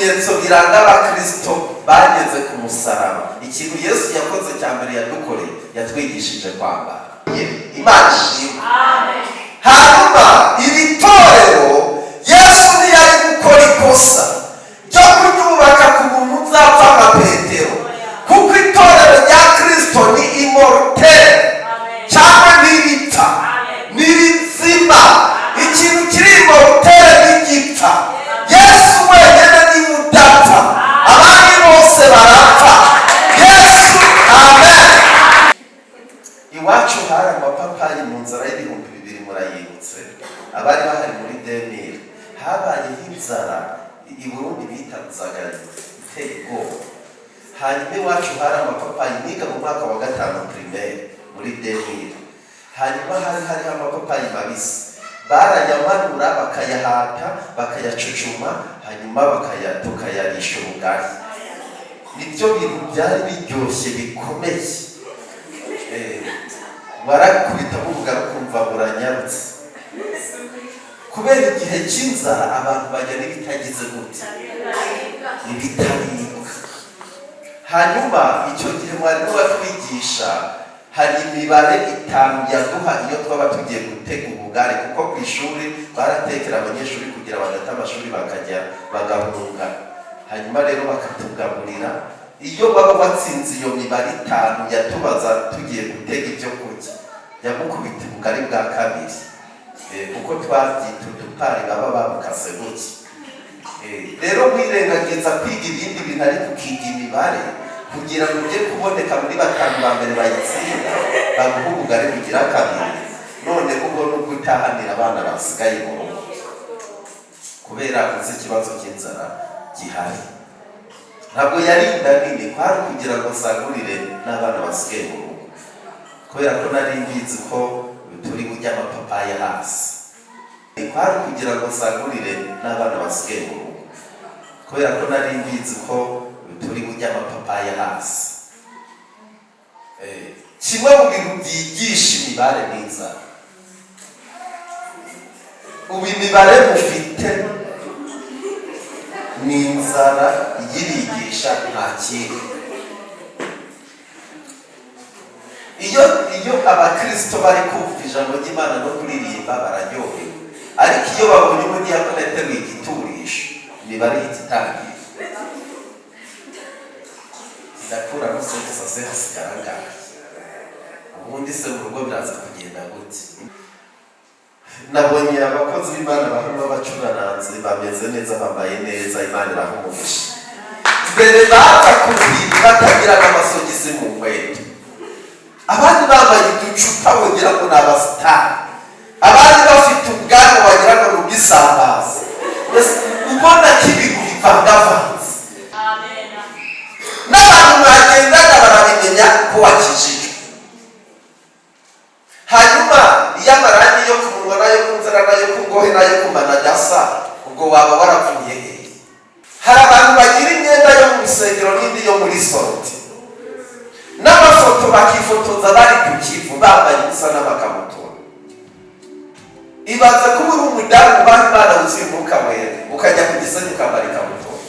bimenyetso biranga Abakristo bageze ku musaraba, ikintu Yesu yakoze cya mbere yadukoreye, yatwigishije kwambara. Imana ishimwe. Hanyuma iri torero, Yesu ntiyari gukora ikosa ryo kuryubaka ku muntu uzapfa nka Petero, kuko itorero rya Kirisito ni immortel cyangwa ntiripfa, ni rizima. Ikintu kiri immortel ntigipfa. Yesu wenyine niwe udapfa, abandi bose barapfa. Yesu, amen. Iwacu hari amapapayi mu nzara y'ibihumbi 2000, murayibutse abari bahari muri 2000. Habayeho inzara i Burundi bita nzagayo, iteye ubwoba. Hanyuma iwacu hari amapapayi. Niga mu mwaka wa gatanu primaire muri 2000. Hanyuma hari hariho amapapayi mabisi, barayamanura, bakayahata, bakayacucuma, hanyuma tukayarisha ubugari. Nibyo bintu byari biryoshye bikomeye. Barakubitamo ubugari ukumva buranyarutse. Kubera igihe cy'inzara, abantu bajya n'ibitagize gute, ibitaribwa. Hanyuma icyo gihe mwarimu batwigisha, hari imibare itanu yaduha iyo twaba tugiye gutega ubugari, kuko ku ishuri baratekera abanyeshuri kugira badata amashuri bakajya bagahunga. Hanyuma rero bakatugaburira. Iyo baba batsinze iyo mibare itanu yatubaza tugiye gutega ibyo kurya, yagukubita ubugari bwa kabiri. Kuko twabyita udupari, baba babukase gutya. Rero wirengagiza kwiga ibindi bintu ariko ukiga imibare kugira ngo ujye kuboneka muri batanu ba mbere bayitsinda, baguha ubugari bugira kabiri. None ubwo nubwo utahanira abana basigaye mu rugo kubera uzi ikibazo cy'inzara gihari. Ntabwo yari inda nini, kwari kugira ngo nsagurire n'abana basigaye mu rugo, kubera ko nari mbizi ko turi burya amapapayi hasi. Kwari kugira ngo nsagurire n'abana basigaye mu rugo, kubera ko nari mbizi ko turi burya amapapayi hasi. Kimwe mu bintu byigisha imibare n'inzara. Ubu imibare mufite ni inzara iyibigisha, nta kindi. Iyo Abakristo bari kumva ijambo ry'Imana no kuririmba, bararyohewe, ariko iyo babonye umudiyakoni ateruye igiturisho, imibare ihita itangiye: ndakuramo se gusa, se hasigara angahe? Ubundi se mu rugo biraza kugenda gute? Nabonye abakozi b'Imana bahano b'abacuraranzi bameze neza, bambaye neza. Imana iraha umugisha. Mbere baza ku ruhimbi batagira n'amasogisi mu nkweto, abandi bambaye uducupa wagira ngo ni abasitari, abandi bafite ubwanwa wagira ngo ni ubw'isambaza. Mbese ubona ko ibintu bivangavanze, n'abantu mwagendaga barabimenya ko wakijijwe. Hanyuma iyo amarangi yo ku munwa n'ayo ku nzara n'ayo ku ngohe n'ayo ku mano adasa, ubwo waba waravuye hehe? Hari abantu bagira imyenda yo mu rusengero n'indi yo muri sortie, n'amafoto bakifotoza bari ku Kivu bambaye ubusa n'amakabutura. Ibaza kuba uri umudamu ubaha Imana, wuzuye Umwuka Wera, ukajya ku Gisenyi ukambara ikabutura.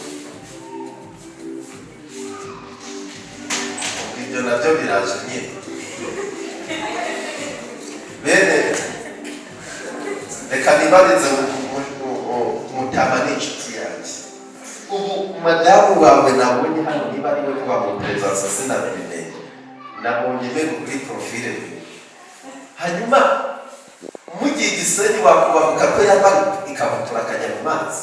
Ibyo nabyo biraje nyine. Bene, reka nibarize. Mutama n'inshuti yanjye. Ubu madamu wawe nabonye hano, niba ari we kuba mu perezida sinabimenye, nabonye bene kuri profile. Hanyuma mugiye Gisenyi, wakubahuka ko yambara ikabutura akajya mu mazi,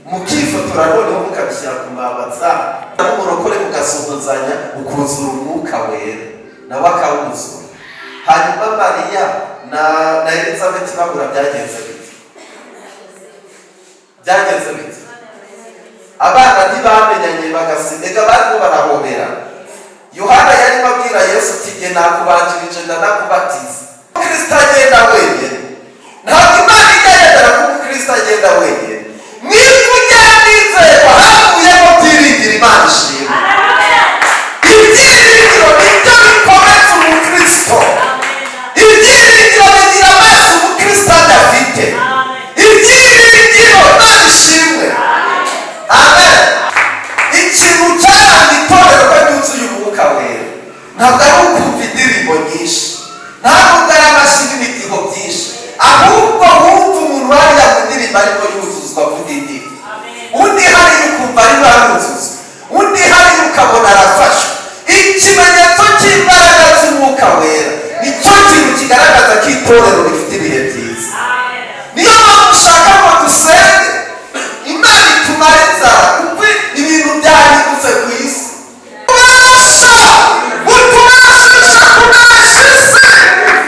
mukifotora, noneho mukabishyira ku ma WhatsApp, n'umurokore mugasuhuzanya, ukuzura Umwuka Wera, nawe akawuzura? Hanyuma Mariya na Elizabeth bahura byagenze bite? Byagenze bite? Abana ntibamenyanye, bagasiga barimo barahobera. Yohana yarimo abwira Yesu ati: "Jye nakubanjirije, ndanakubatiza." Kristo agenda wenyine, ntabwo Imana ijya yemera ko Umukristo agenda wenyine. Niba ugenda nizerwa, havuyemo byiringiro. Imana ishimwe. Ibyiringiro nibyo bikomeza umukristo. Ibyiringiro bigira amaso umukristo adafite. Ibyiringiro, Imana ishimwe, amen. Ntabwo ari ukumva indirimbo nyinshi, ntabwo ari amashyi n'imidiho byinshi, ahubwo wumva umuntu hariya mu ndirimbo ariko yuzuzwa avuga indimi, undi hariya ukumva arimo aruzuzwa, undi hariya ukabona arafashwa. Ikimenyetso cy'imbaraga z'Umwuka Wera nicyo kintu kigaragaza ko itorero rifite ibihe byiza. Niyo mpamvu ushaka ngo dusenge Imana itumara inzara, kuko ibintu byahindutse ku isi. Ubasha butubashisha kunesha isi,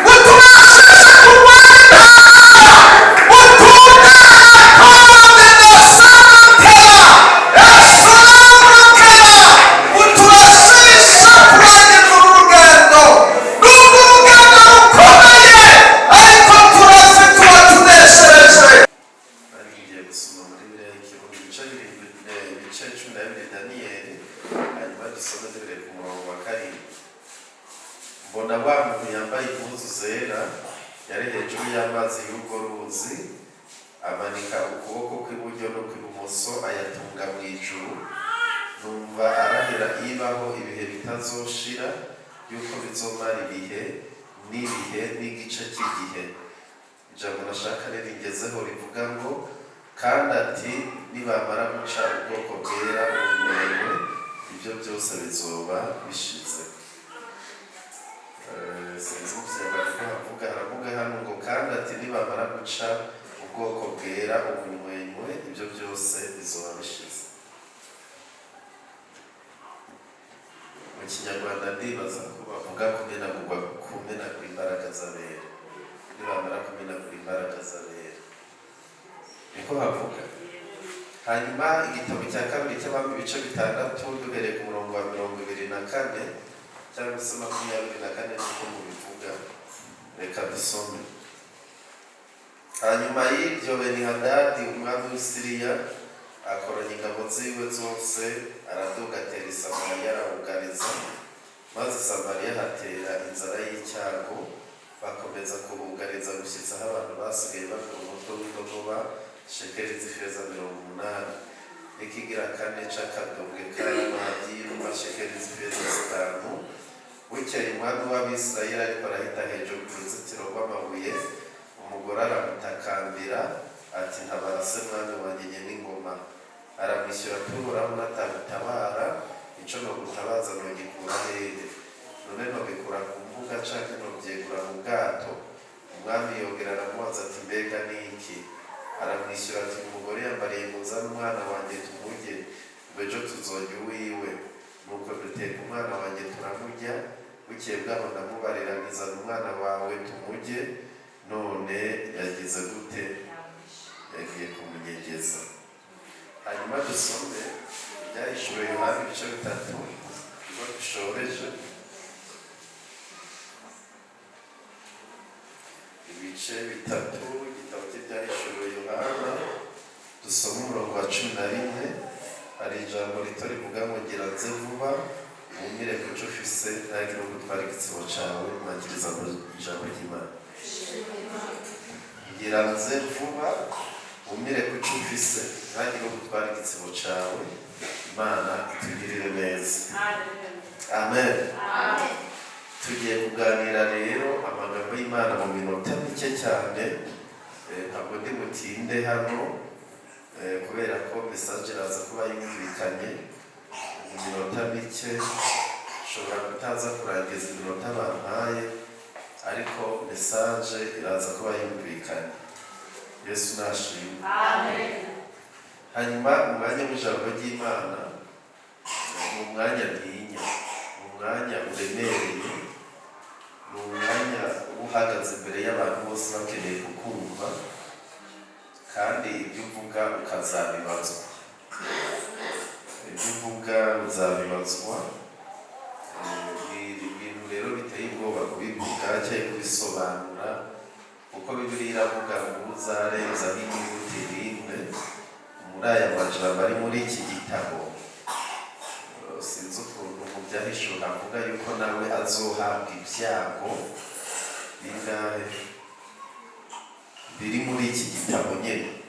butubashisha kurwanya intambara, butungana konde na santera esuramukera, butubashisha kurangiza uru rugendo. Nubwo urugendo rukomeye, ariko turazi tuba tuneshereje. Ariko ngiye gusoma muri Bibiliya y'Ikirundi ibice 7, ibice 12 Daniyeli, hanyuma dusome duhereye ku murongo wa 7. Mbona wa muntu yambaye impuzu zera yari hejuru y'amazi y'urwo ruzi, amanika ukuboko kw'iburyo n'ukw'ibumoso, ayatunga mu ijuru. Numva arahira ibaho ibihe bitazoshira yuko bizomara ibihe n'ibihe n'igice cy'igihe. Ijambo nashaka rero rigezeho rivuga ngo: "Kandi ati nibamara guca ubwoko bwera ubumenwe, ibyo byose bizoba bishize." Sinzi mu Kinyarwanda ko havuga, haravuga hano ngo: "Kandi ati nibamara guca ubwoko bwera ubunywenywe, ibyo byose bizoba bishize." Mu Kinyarwanda ndibaza ko bavuga kumenagurwa, kumenagura imbaraga z'abera. Nibamara kumenagura imbaraga z'abera, niko havuga. Hanyuma igitabo cya kabiri cy'Abami, ibice 6, duhereye ku murongo wa 24 cyangwa se 24, niko mubivuga. Reka dusome. Hanyuma y'ibyo, Benihadadi umwami w'i Siriya akoranya ingabo ziwe zose, araduga atera i Samariya, arawugariza. Maze i Samariya hatera inzara y'icyago, bakomeza kuhugariza gushyitsa aho abantu basigaye bagura umutwe w'indogoba shekeli z'ifeza 80, n'ikigira kane c'akadombwe k'amazi y'inuma shekeli z'ifeza 5. Bukeye umwami w'Abisirayeli ariko arahita hejuru ku ruzitiro rw'amabuye, umugore aramutakambira ati: "Ntabara se, mwami wanjye n'ingoma." Aramwishyura ati: "Uhoraho natagutabara, ico nogutabaza nogikura hehe? None nobikura ku mbuga canke novyegura mu bwato?" Umwami yongera aramubaza ati: "Mbega ni iki?" Aramwishyura ati: "Umugore yambariye ngo nzane umwana wanjye tumurye, ngo ejo tuzojya uwiwe. Nuko duteka umwana wanjye turamurya. Bukeye bwaho ndamubarira nti: 'Zana umwana wawe tumurye.' None yagize gute? Yagiye kumunyegeza." Hanyuma dusome Ibyahishuwe Yohana, ibice 3, ubwo dushoreje. Ibice 3, igitabo cy'Ibyahishuwe Yohana, dusome umurongo wa 11. Hari ijambo rito rivuga ngo: "Gira nze vuba, wumire ku cyo ufise, ntagire gutwara igitsibo cawe." Mwakiriza mu ijambo ry'Imana: "Gira nze vuba, wumire ku cyo ufise, ntagire gutwara igitsibo cawe." Imana itugirire neza, amen. Tugiye kuganira rero amagambo y'Imana mu minota mike cyane. Ntabwo ndi butinde hano, kubera ko message iraza kuba yumvikanye mu minota mike. Nshobora kutaza kurangiza iminota bampaye, ariko message iraza kuba yumvikanye. Yesu nashimwe. Hanyuma umwanya w'ijambo ry'Imana ni umwanya ntinya, ni umwanya uremereye, ni umwanya uba uhagaze imbere y'abantu bose bakeneye kukumva, kandi ibyo uvuga ukazabibazwa. Ibyo uvuga uzabibazwa. Ni ibintu rero biteye ubwoba kubivuga cyangwa kubisobanura, kuko Bibiliya iravuga ngo uzarenzaho inyuguti rimwe muri aya majambo ari muri iki gitabo, sinzi ukuntu mu Byahishuwe avuga yuko nawe azohabwa ibyago bingahe biri muri iki gitabo nyine.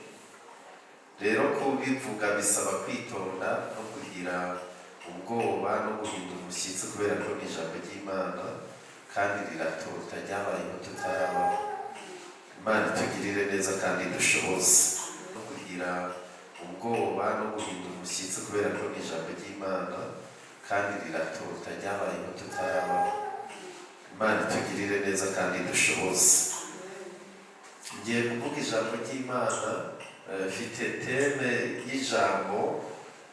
Rero kubivuga bisaba kwitonda no kugira Ubwoba no guhinda umushyitsi, kubera ko ni ijambo ry'Imana kandi riratota, ryabayeho tutarabaho. Imana itugirire neza kandi dushoboze. No kugira ubwoba no guhinda umushyitsi, kubera ko ni ijambo ry'Imana kandi riratota, ryabayeho tutarabaho. Imana itugirire neza kandi dushoboze. Ngiye kuvuga ijambo ry'Imana, mfite thème y'ijambo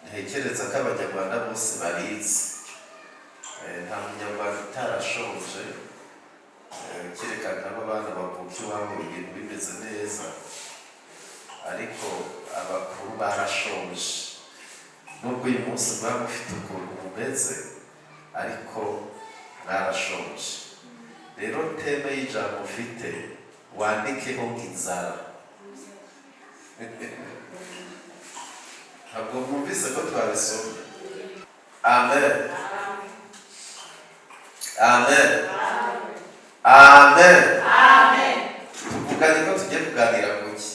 ntekereza ko Abanyarwanda bose barizi. Nta Munyarwanda utarashonje, kereka nk'abo bana bavuka iwabo ibintu bimeze neza, ariko abakuru barashonje. Nubwo uyu munsi mwaba mufite ukuntu mumeze, ariko mwarashonje. Rero thème y'ijambo ufite, wandikeho ngo inzara. Ntabwo mwumvise ko twabisomye? Amen, amen, amen. Tuvuganye ko tugiye kuganira ku ki?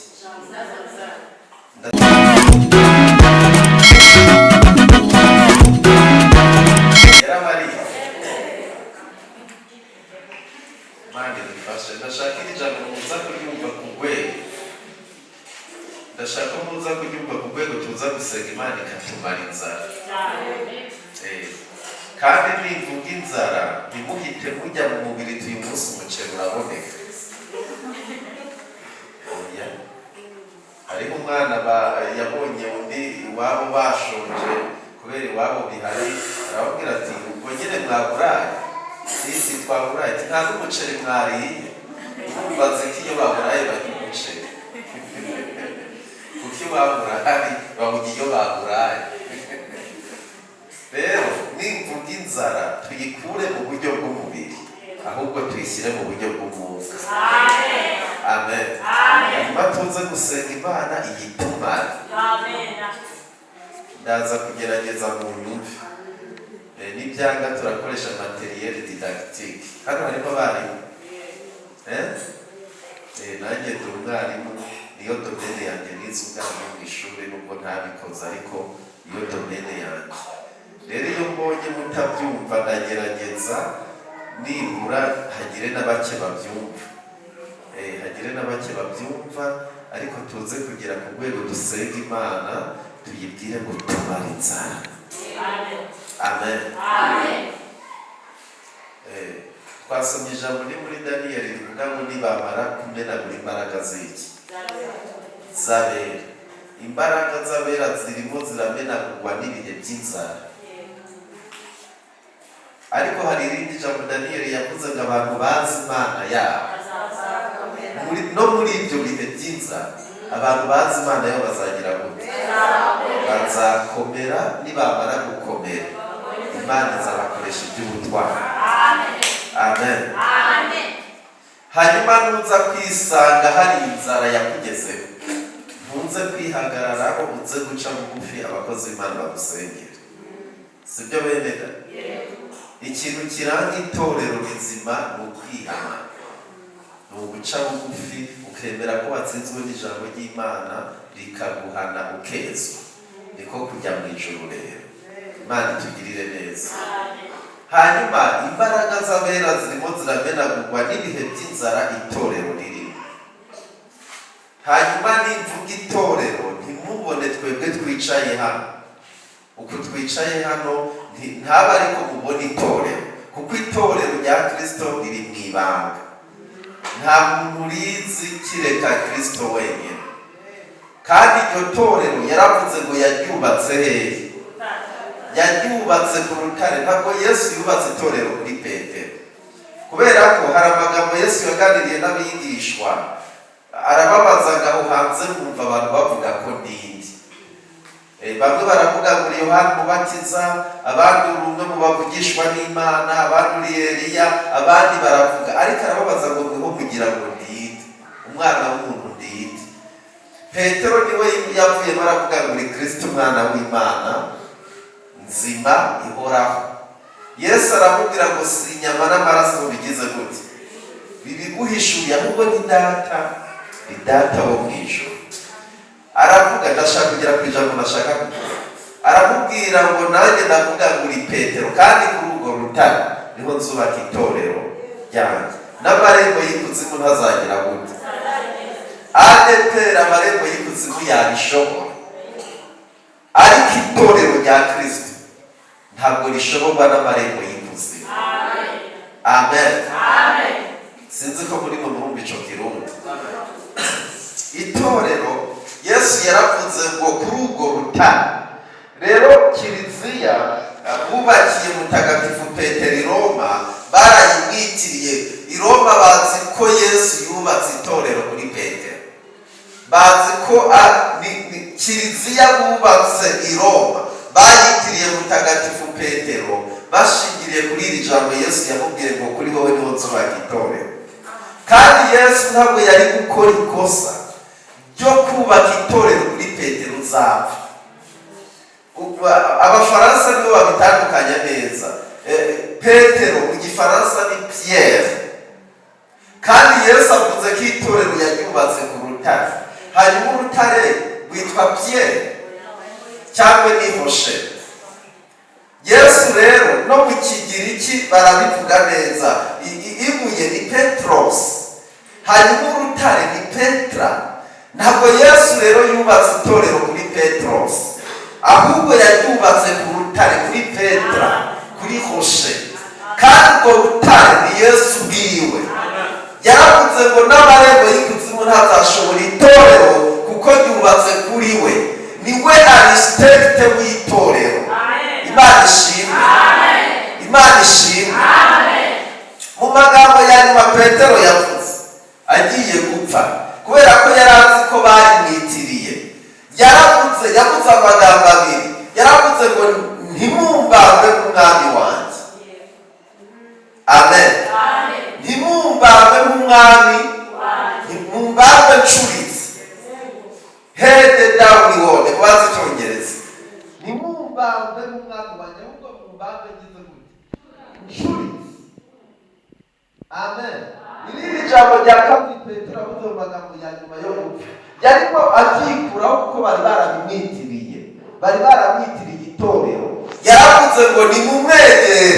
Yarabariye. Imana idufashe. Ndashaka iri jambo muza kuryumva ku rwego, ndashaka ko muza kuryumva ku rwego tuza gusenga Imana ikatumara inzara. Kandi nivuga inzara, ntimuhite mujya mu mubiri, tuyu munsi umuceri uraboneka. Oya. Hariho umwana yabonye undi iwabo bashonje kubera iwabo bihari, arababwira ati: "Ubwo nyine mwaburaye?" "Sisi twaburaye." Ati: "Nta n'umuceri mwariye?" Urumva azi ko iyo baburaye barya umuceri, kuko iwabo urahari, bawurya iyo baburaye. Rero nimvuga inzara, tuyikure mu buryo bw'umubiri, ahubwo tuyishyire mu buryo bw'umwuka. Amen. Hanyuma tuze gusenga Imana iyitumare. Ndaza kugerageza mu nyumve. Nibyanga turakoresha matériel didactique. Hano harimo abarimu. Eh? Nanjye ndi umwarimu, niyo domaine yanjye. Nize ubwarimu mu ishuri, nubwo ntabikoze, ariko niyo domaine yanjye. Rero iyo mbonye mutabyumva, ndagerageza nibura hagire na bake babyumva. Hagire na bake babyumva, ariko tuze kugera ku rwego dusenga Imana, tuyibwire ngo tumare inzara. Amen. Twasomye ijambo ni muri Daniyeli rivuga ngo nibamara kumenagura imbaraga z'iki? Z'abera. Imbaraga z'abera zirimo ziramenagurwa n'ibihe by'inzara. Ariko hari irindi jambo Daniyeli yavuze ngo abantu bazi Imana yabo no muri ibyo bihe by'inzara, abantu bazi Imana yabo bazagira gute? Bazakomera. Nibamara gukomera, Imana izabakoresha iby'ubutwari. Amen. Hanyuma nuza kwisanga hari inzara yakugezeho, ntuze kwihagararaho, uze guca bugufi, abakozi b'Imana bagusengera. Sibyo, bene da? Ikintu kiranga itorero rizima ni ukwihana, ni uguca bugufi, ukemera ko watsinzwe n'ijambo ry'Imana rikaguhana, ukezwa. Niko kujya mu ijuru. Rero Imana itugirire neza. Hanyuma imbaraga z'abera zirimo ziramenagurwa n'ibihe by'inzara itorero ririmo. Hanyuma nimvuga itorero, ntimubone twebwe twicaye hano uku twicaye hano, ntaba ariko mubona itorero, kuko itorero rya Kirisito riri mu ibanga, nta muntu urizi kireka Kirisito wenyine. Kandi iryo torero yaravuze ngo yaryubatse hehe? Yaryubatse ku rutare. Ntabwo Yesu yubatse itorero kuri Petero, kubera ko hari amagambo Yesu yaganiriye n'abigishwa, arababaza ngo: "Aho hanze mwumva abantu bavuga ko ndindi?" Bamwe baravuga ngo uri Yohani Umubatiza, abandi uri umwe mu bavugishwa n'Imana, abandi uri Eliya, abandi baravuga. Ariko arababaza ngo: "Mweho kugira ngo ndinde, umwana w'umuntu ndinde?" Petero niwe yavuyemo aravuga ngo: "Uri Kirisito, umwana w'Imana nzima ihoraho." Yesu aramubwira ngo: "Si inyama n'amaraso bigize gute bibiguhishuriye, ahubwo ni Data, ni Data wo mu ijuru." Aravuga, ndashaka kugera ku ijambo ndashaka kuvuga. Aramubwira ngo: "Nanjye ndavuga ngo uri Petero, kandi kuri urwo rutare niho nzubaka itorero ryanjye, n'amarembo y'ikuzimu ntazagira gute?" ADEPR, amarembo y'ikuzimu yabishobora, ariko itorero rya Kirisito ntabwo rishoborwa n'amarembo y'ikuzimu. Amen. Sinzi ko muri mwe murumva ico Kirundi. Itorero, Yesu yaravuze ngo kuri urwo rutare. Rero kiliziya bubakiye Mutagatifu Petero i Roma barayimwitiriye. I Roma bazi ko Yesu yubatse itorero kuri Petero. Bazi ko kiliziya bubatse i Roma bayitiriye Mutagatifu Petero, bashingiriye kuri iri jambo Yesu yamubwiye ngo: "Kuri wowe niho nzubaka itorero." Kandi Yesu ntabwo yari gukora ikosa ryo kubaka itorero kuri Petero uzapfa. Abafaransa nibo babitandukanya neza. Petero mu Gifaransa ni Pierre, kandi Yesu avuze ko itorero yaryubatse ku rutare. Hanyuma urutare rwitwa Pierre cyangwa ni rocher. Yesu rero no mu Kigiriki barabivuga neza. Ibuye ni Petros, hanyuma urutare ni Petra. Ntabwo Yesu rero yubatse itorero kuri Petros, ahubwo yaryubatse ku rutare, kuri Petra, kuri rocher, kandi urwo rutare ni Yesu ubwiwe. Yaravuze ngo n'amarembo y'ikuzimu ntazashobora itorero, kuko ryubatse kuri we. Ni we architecte w'itorero. Imana ishimwe, Imana ishimwe. Mu magambo ya nyuma Petero yavuze agiye gupfa, kubera ko yari azi ko barimwitiriye, yaravuze, yavuze amagambo abiri. Yaravuze ngo: "Ntimumbambe nk'umwami wanjye." Amen. "Ntimumbambe nk'umwami, ntimumbambe ncuritse." Head downward, kubaza Icyongereza. "Ntimumbambe nk'umwami wanjye, ahubwo mumbambe ngize gute? Ncuritse." Amen. Iri ni ijambo rya kabiri Petero avuze mu magambo ya nyuma yo gupfa. Yarimo abyikuraho kuko bari barabimwitiriye, bari baramwitiriye itorero. Yaravuze ngo: "Nimumwegere."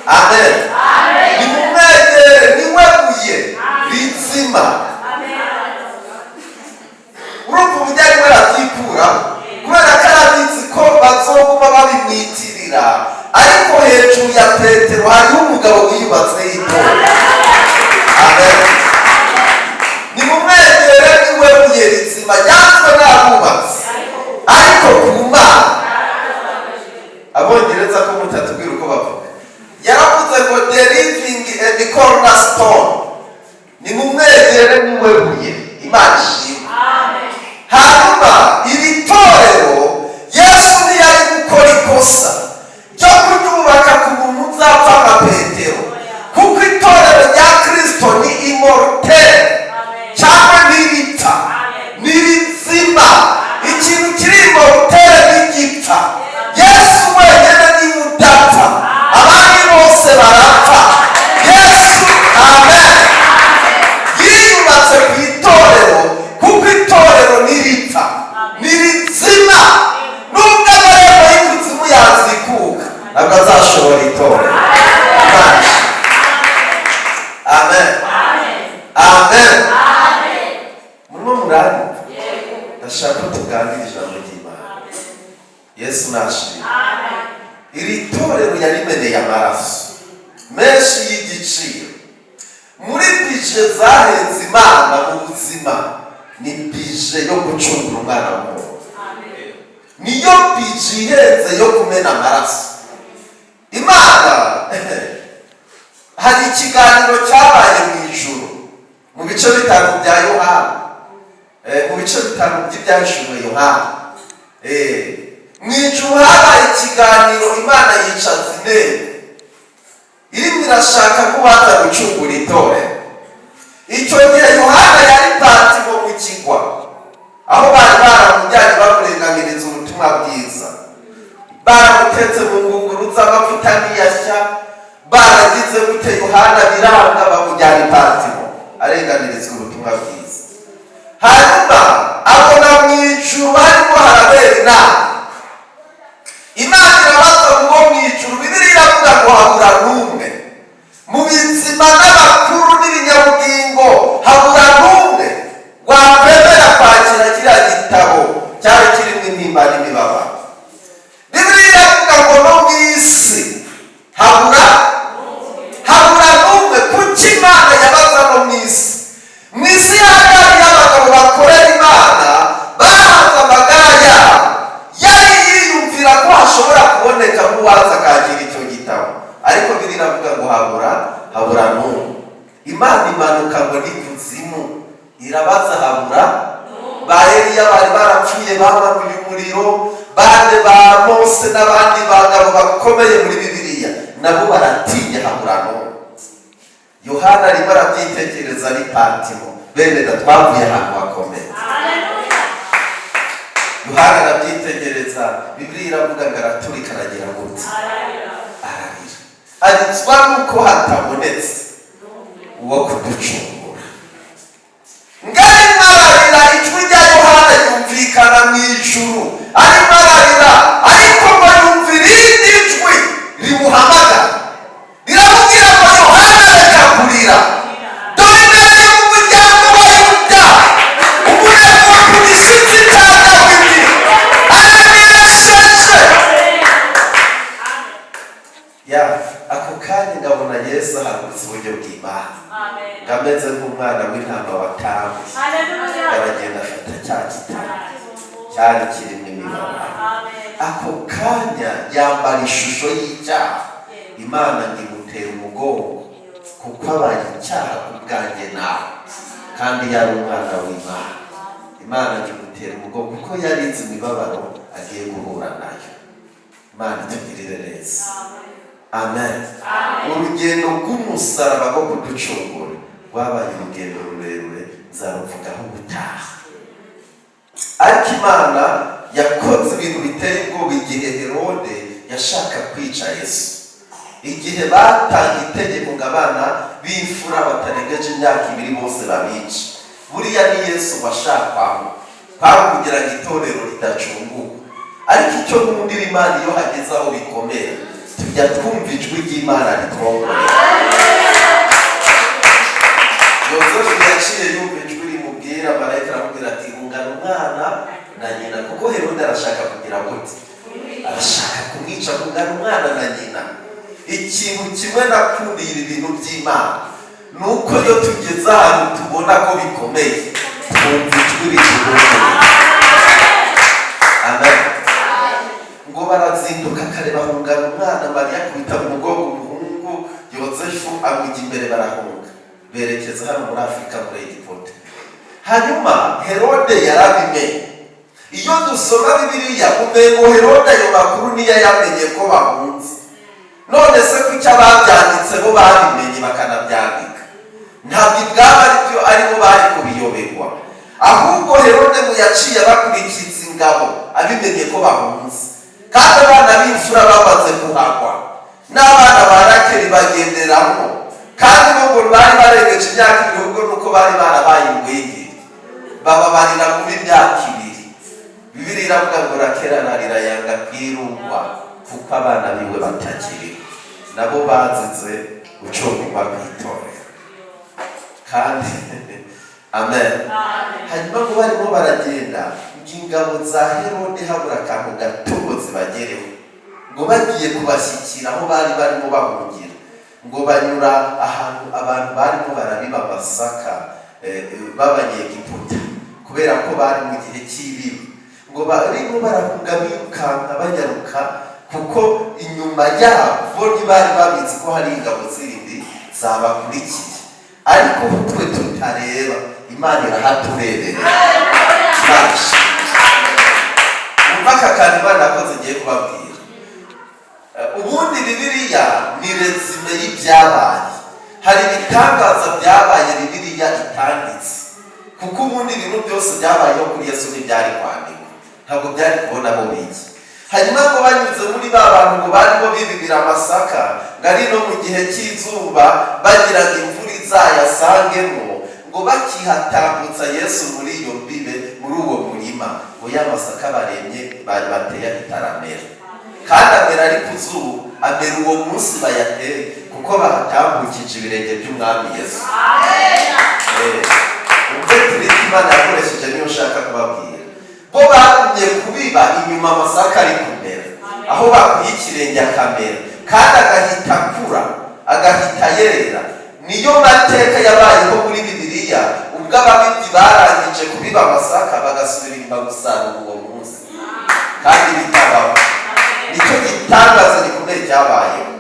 Amen. "Nimumwegere, niwe buye rizima." Urumva uburyo arimo arabyikuraho, kubera ko arabizi ko bazoguma babimwitirira. Ariko hejuru ya Petero hariho umugabo wiyubatse y'itorero. Amen. "Nimumwegere, niwe buye rizima ryanzwe n'abubatsi, ariko ku Mana." Abongereza ko mutatubwira uko bavuga? Yaravuze ngo: "The living and cornerstone." Nimumwegere, niwe buye. Imana ishimwe. Hanyuma iri torero, Yesu ntiyari gukora ikosa ryo kuryubaka ku muntu uzapfa nka Petero, kuko itorero rya Kirisito ni immortel cyangwa ntiripfa, ni rizima. Ikintu kiri immortel ntigipfa. Yesu wenyine niwe udapfa, abandi bose barapfa. Yesu, amen, yiyubatse ku itorero, kuko itorero ntiripfa, ni rizima. Nubwo amarembo y'ikuzimu yazikuka, ntabwo azashobora itorero. Imana ishimwe. Amen, amen. Murimo muranyumva? Ndashaka ko tuganira ijambo ry'Imana. Yesu nashimwe. Iri torero yarimeneye amaraso menshi y'igiciro. Muri budget zahenze Imana mu buzima ni budget yo gucungura umwana w'umuntu. Niyo budget ihenze yo kumena amaraso. Imana, hari ikiganiro cyabaye mu ijuru mu bice 5 bya Yohana, mu bice 5 by'Ibyahishuwe Yohana. Mu ijuru habaye ikiganiro. Imana yicaza intebe, irimo irashaka kubanza gucungura itorero. Icyo gihe Yohana yari Patimo mu kigwa, aho bari baramujyanye bamurenganiriza ubutumwa bwiza, baramutetse mu ngunguru z'amavuta n'iyashya, baragize gute. Yohana biranga, bamujyana i Patimo arenganirizwa ubutumwa bwiza. Hanyuma abona mu ijuru harimo harabera inama. Bande ba Mose n'abandi bagabo bakomeye muri Bibiliya nabo baratinya, habura n'umwe. Yohana arimo arabyitekereza ari Patimo. Bene da, twavuye ahantu hakomeye. Yohana arabyitegereza, Bibiliya iravuga ngo araturika, aragira gutya, ararira, arizwa nuko hatabonetse uwo kuducungura. Ngarimo ararira, ijwi rya Yohana ryumvikana mu ijuru. Arimo ararira, ariko ngo yumva irindi jwi rimuhamagara, riramubwira ngo: "Yohana, reka kurira. Dore intare yo mu muryango wa Yuda, umurego ku gishyitsi cya Dawidi, aranesheje." Ya, ako kanya ngabona Yesu ahagurutse iburyo bw'Imana, ngo ameze nk'umwana w'intama watambwe. Aragenda afata cya gitabo cyari kirimo imibabaro. Ako kanya yambara ishusho y'icyaha. Imana ngo imutera umugongo kuko abaye icyaha ku bwanjye nawe, kandi yari umwana w'Imana. Imana ngo imutera umugongo kuko yari izi imibabaro agiye guhura nayo. Imana itugirire neza, amen. Urugendo rw'umusaraba rwo kuducungura rwabaye urugendo rurerure, nzaruvugaho ubutaha. Ariko Imana yakoze ibintu biteye ubwoba igihe Herode yashaka kwica Yesu, igihe batanga itegeko ngo abana b'imfura batarengeje imyaka 2 bose babice. Buriya ni Yesu washakwaho, kwari kugira ngo itorero ridacungurwa. Ariko icyo nkundira Imana, iyo hageze aho bikomera, tujya twumva ijwi ry'Imana ritwongorera. Yozefu yaciye yumva ijwi rimubwira, marayika aramubwira ati: "Hungana umwana na nyina, kuko Herode arashaka kugira gute? Arashaka kumwica. Hungana umwana na nyina." Ikintu kimwe nakundiye ibi bintu by'Imana ni uko iyo tugeze ahantu tubona ko bikomeye, twumva ijwi rituhumuriza, amen. Ngo barazinduka kare, bahungana umwana. Mariya akubita mu mugongo umuhungu, Yozefu amujya imbere, barahunga, berekeza hano muri Afurika, muri Egiputa. Hanyuma Herode yarabimenye. Iyo dusoma Bibiliya umengo Herode ayo makuru niyo yamenye ko bahunze. None se kuki ababyanditse bo babimenye bakanabyandika? Ntabwo ibwabo aribyo, aribo bari kubiyoberwa. Ahubwo Herode ngo yaciye abakurikiza ingabo abimenye ko bahunze, kandi abana b'imfura bamaze kuhagwa, n'abana ba Rakeli bagenderamo, kandi bo ngo bari barengeje imyaka 2, ubwo nuko bari barabaye ingwingiri, bababarira muri myaka 2. Bibiliya iravuga ngo Rakeli ararira, yanga kwirungwa kuko abana biwe batakiriho. Nabo bazize gucungurwa kw'itorero. Kandi amen. Hanyuma ngo barimo baragenda, ngo ingabo za Herode habura akantu gato ngo zibagereho, ngo bagiye kubashyikira aho bari barimo bahungira, ngo banyura ahantu abantu barimo barabiba amasaka b'Abanyegiputa, kubera ko bari mu gihe cy'ibibi. Ngo barimo barahunga, birukanka, banyaruka, kuko inyuma yabo bo ntibari babizi ko hari ingabo zindi zabakurikiye. Ariko twe tutareba, Imana irahatureberera. Imana ishimwe. Wumva aka kantu Imana yakoze ngiye kubabwira. Ubundi Bibiliya ni résumé y'ibyabaye. Hari ibitangaza byabaye Bibiliya itanditse, kuko ubundi ibintu byose byabayeho kuri Yesu ntibyari kwandikwa, ntabwo byari kubona aho bijya. Hanyuma ngo banyuze muri ba bantu ngo barimo bibibira amasaka, ngo ari no mu gihe cy'izuba, bagira ngo imvura izayasangemo, ngo bakihatambutsa Yesu muri iyo mbibe, muri uwo murima, ngo ya masaka baremye bari bateye ahita aramera, kandi amera ari ku zuba, amera uwo munsi bayateye, kuko bahatambukije ibirenge by'Umwami Yesu. Umve trick Imana yakoresheje, niyo nshaka kubabwira. Bo bagumye kubiba inyuma, amasaka ari kumera aho bakuye ikirenge, akamera kandi agahita akura, agahita yera. Niyo mateka yabayeho muri Bibiliya, ubwo ababibyi barangije kubiba amasaka, bagasubira inyuma gusarura uwo munsi, kandi bitabaho. Nicyo gitangaza gikomeye cyabayeho,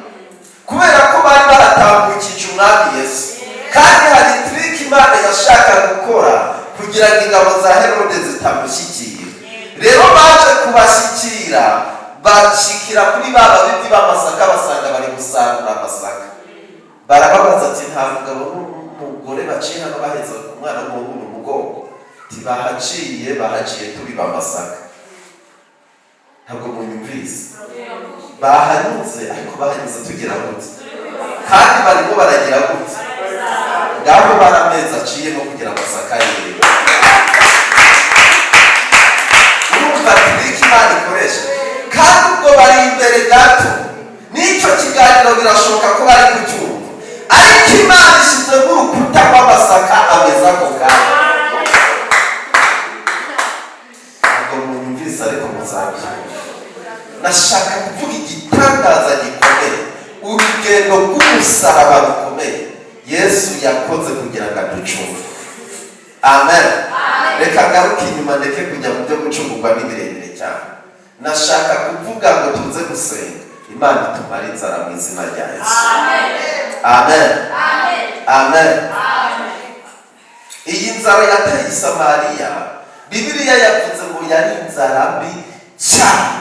kubera ko bari baratambukije Umwami Yesu. Kandi hari trick Imana yashaka gukora kugira ngo ingabo za Herode zitamushyikira. Rero baje Kubashyikira, bashikira kuri ba babibyi b'amasaka, basanga bari gusarura amasaka. Barababaza ati: "Nta mugabo n'umugore baciye hano bahetse umwana w'umuhungu mu mugongo?" Tibahaciye, bahaciye tubiba amasaka. Ntabwo munyumvise. Bahanyuze, ariko bahanyuze tugira gute? Kandi barimo baragira gute? Ngaho bari amezi aciyemo kugira amasaka yera. Urumva trick Imana ikoresha? Kandi ubwo bari imbere gato n'icyo kiganiro, birashoboka ko bari kucyumva, ariko Imana ishyizemo urukuta rw'amasaka ameze ako kanya. Ntabwo munyumvise, ariko muzabyumva. Nashaka kuvuga igitangaza gikomeye, urugendo rw'umusaraba rukomeye Yesu yakoze kugira ngo aducunge. Amen. Reka ngaruke inyuma, ndeke kujya mu byo gucungurwa, ni birebire cyane. Nashaka kuvuga ngo tuze gusenga, Imana itumare inzara mu izina rya Yesu. Amen, amen. Iyi nzara yateye i Samariya, Bibiliya yavuze ngo yari inzara mbi cyane,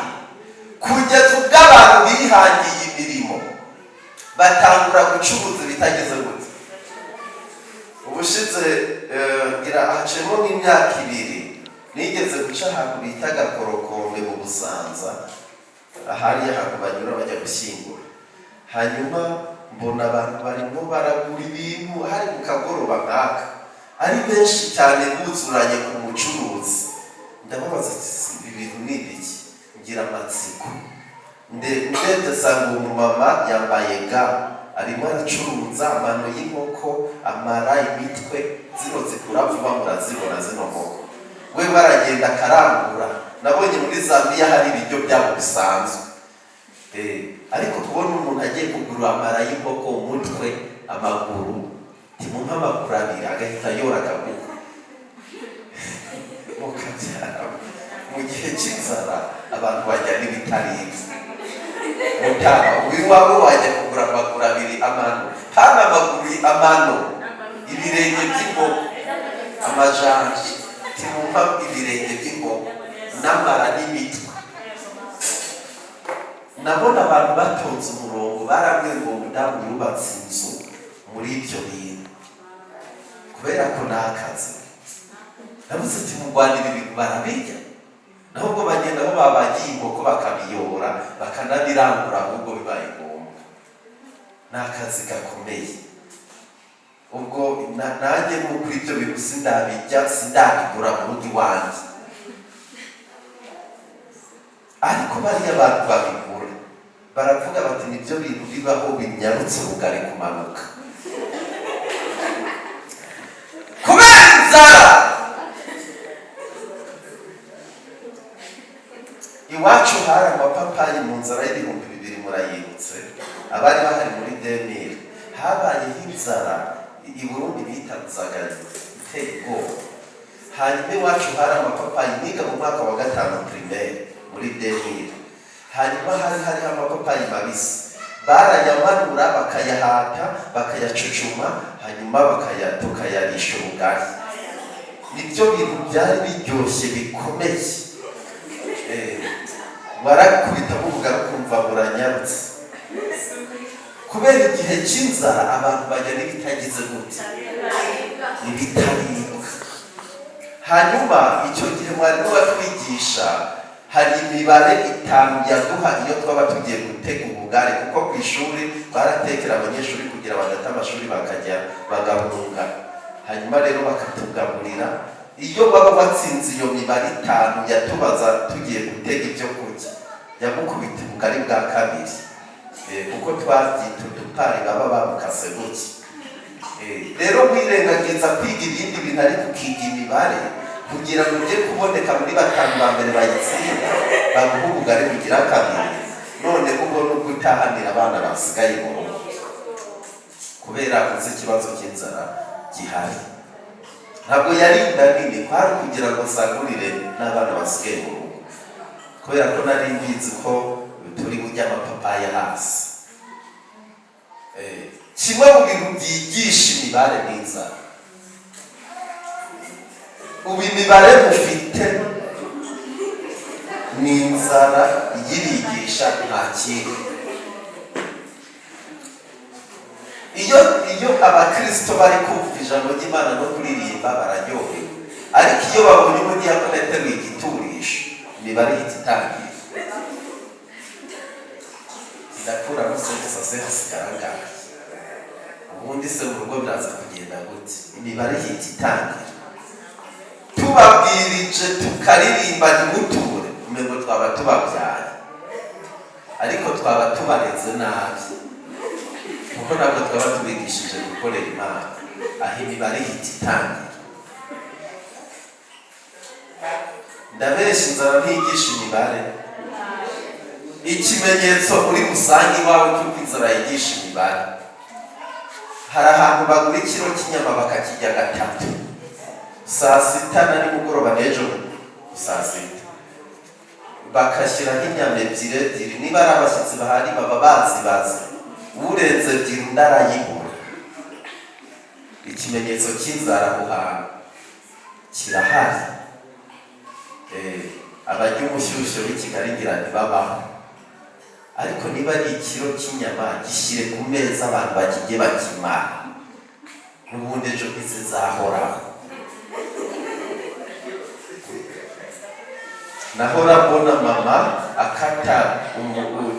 kugeza ubwo abantu bihangiye imirimo, batangura gucuruza ibitagize gute. Ubushize, ngira haciyemo nk'imyaka 2, nigeze guca ahantu bita Gakorokombe mu Busanza, ahari ahantu banyura bajya gushyingura. Hanyuma mbona abantu barimo baragura ibintu, hari mu kagoroba nk'aka, ari benshi cyane, buzuranye ku mucuruzi. Ndababaza ati: "Ibi bintu ni ibiki?" Ngira amatsiko, ndebye nsanga uwo mumama yambaye ga, arimo aracuruza amano y'inkoko, amara, imitwe, zino zikura vuba, murazibona zino nkoko. We baragenda akarangura. Nabonye muri Zambiya hari ibiryo byabo bisanzwe. Ariko kubona umuntu agiye kugura amara y'inkoko, umutwe, amaguru, timumpa amaguru abiri, agahita yora akaguha. Mukabyara, mu gihe cy'inzara abantu bajya n'ibitaribwa. Mutaba ubu iwawe wajya kugura amaguru abiri, amano, hano amaguru, amano, ibirenge by'inkoko, amajanja, timumpa ibirenge by'inkoko n'amara n'imitwe. Nabona abantu batonze umurongo. Barambwiye ngo umudamu yubatse inzu muri ibyo bintu, kubera ko ni akazi. Nabuze ati: "Mu Rwanda ibi bintu barabirya?" Naho ubwo bagenda aho babagiye inkoko bakabiyobora, bakanabirangura, ahubwo bibaye ngombwa. Ni akazi gakomeye. Ubwo nanjye ni ukuri, ibyo bintu sindabijya, sindabigura mu rugo iwanjye, ariko bariya bantu babigura baravuga bati: "Nibyo bintu bibaho binyarutse ubugari kumanuka kubera inzara." Iwacu hari amapapayi mu nzara y'ibihumbi 2000, murayibutse abari bahari muri 2000. Habayeho inzara i Burundi bita nzagari, iteye ubwoba. Hanyuma iwacu hari amapapayi. Niga mu mwaka wa gatanu primaire muri 2000. Hanyuma hari hariho amapapayi mabisi, barayamanura, bakayahata, bakayacucuma, hanyuma tukayarisha ubugari. Nibyo bintu byari biryoshye bikomeye. Warakubitamo ubugari ukumva buranyarutse. Kubera igihe cy'inzara abantu bajya n'ibitagize gute? Ibitaribwa. Hanyuma icyo gihe mwarimu batwigisha, hari imibare itanu yaduha iyo twaba tugiye gutega ubugari, kuko ku ishuri baratekera abanyeshuri kugira badata amashuri bakajya bagahunga. Hanyuma rero bakatugaburira. Iyo baba batsinze iyo mibare itanu yatubaza tugiye gutega ibyo kurya, yamukubita ubugari bwa kabiri. Kuko twabyita udupari baba babukase gutya. Rero wirengagiza kwiga ibindi bintu, ariko ukiga imibare kugira ngo ujye kuboneka muri batanu ba mbere bayitsinda, baguha ubugari bugira kabiri. None ubwo nubwo utahanira abana basigaye mu rugo kubera uzi ikibazo cy'inzara gihari. Ntabwo yari inda nini, kwari kugira ngo nsagurire n'abana basigaye mu rugo, kubera ko nari mbizi ko turi burya amapapaya hasi. Kimwe mu bintu byigisha imibare n'inzara. Ubu imibare mufite Ni inzara iyirigisha, nta kindi. Iyo abakirisito bari kumva ijambo ry'Imana no kuririmba, bararyohewe. Ariko iyo babonye umudiyakoni ateruye igiturisho, imibare ihita itangira: ndakuramo se, hasigara angahe? Ubundi se mu rugo biraza kugenda gute? Imibare ihita itangira. Tubabwirije tukaririmba ntimuture, umengo twaba tubabyaye, ariko twaba tubareze nabi, kuko ntabwo twaba tubigishije gukorera Imana. Aho imibare ihita itangira. Ndabeshya? Inzara ntiyigisha imibare? Ikimenyetso uri busange iwawe cy'uko inzara yigisha imibare: hari ahantu bagura ikiro cy'inyama bakakirya gatatu, saa sita na nimugoroba n'ejo saa sita, bagashyiraho inyama ebyiri ebyiri. Niba ari abashyitsi bahari, baba bazibaze. Urenze ebyiri, undi arayibura. Ikimenyetso cy'inzara aho hantu kirahari. Abarya umushyushyo w'i Kigali ngira ntibabaho, ariko niba ari ikiro cy'inyama, gishyire ku meza, abantu bakijye bakimara. N'ubundi ejo ntizizahoraho. Nahora mbona mama akata,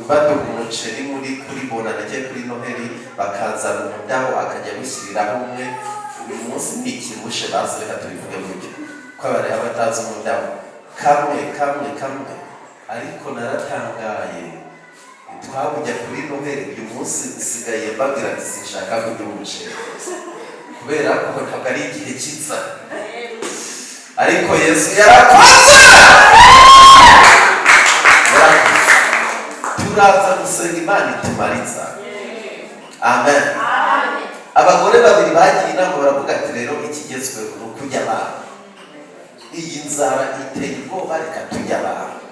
baduha umuceri muri kuri Bonane cyangwa kuri Noheli, bakazana umudaho, akajya gushyiriraho umwe. Uyu munsi ni ikirushe bazi, reka tubivuge gutyo, ko abari abatazi umudaho, kamwe kamwe kamwe. Ariko naratangaye, twabujya kuri Noheli. Uyu munsi nsigaye mbabwira ati: "Sinshaka kurya umuceri," kubera ko ntabwo ari igihe cy'inzara. Ariko Yesu yarakoze, yarakoze. Turaza gusenga Imana itumara inzara. Amen. Abagore babiri bagiye inama, baravuga ati: "Rero ikigezweho ni ukurya abantu. Iyi nzara iteye ubwoba, reka tujya abantu."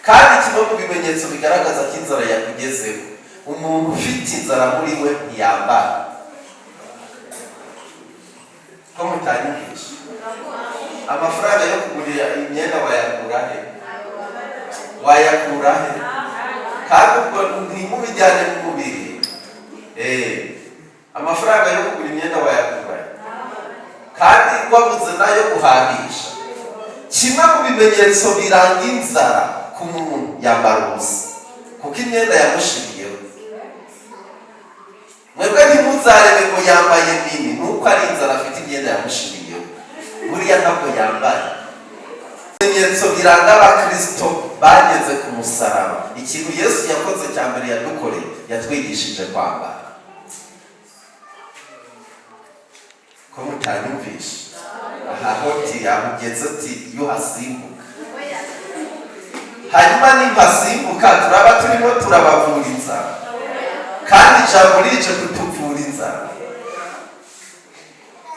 Kandi kimwe mu bimenyetso bigaragaza ko inzara yakugezeho, umuntu ufite inzara muri we ntiyambara. Ko mutanyumvisha? Amafaranga yo kugurira imyenda wayakura he? Wayakura he? Kandi ubwo ntimubijyane mu mubiri. Amafaranga yo kugura imyenda wayakura he, kandi wabuze nayo guhahisha? Kimwe mu bimenyetso biranga inzara ku muntu, yambara ubusa, kuko imyenda yamushiriyeho. Mwebwe ntimuzarebe ngo yambaye mini, nuko ari inzara afite, imyenda yamushiriyeho. Buriya ntabwo yambaye. Ibimenyetso biranga abakirisito bageze ku musaraba: ikintu Yesu yakoze cya mbere yadukoreye, yatwigishije kwambara. Ko mutanyumvisha? Aha hoti aho ugeze uti iyo uhasimbuka, hanyuma nimpasimbuka turaba turimo turabavura inzara, kandi ijambo rije kutuvura inzara.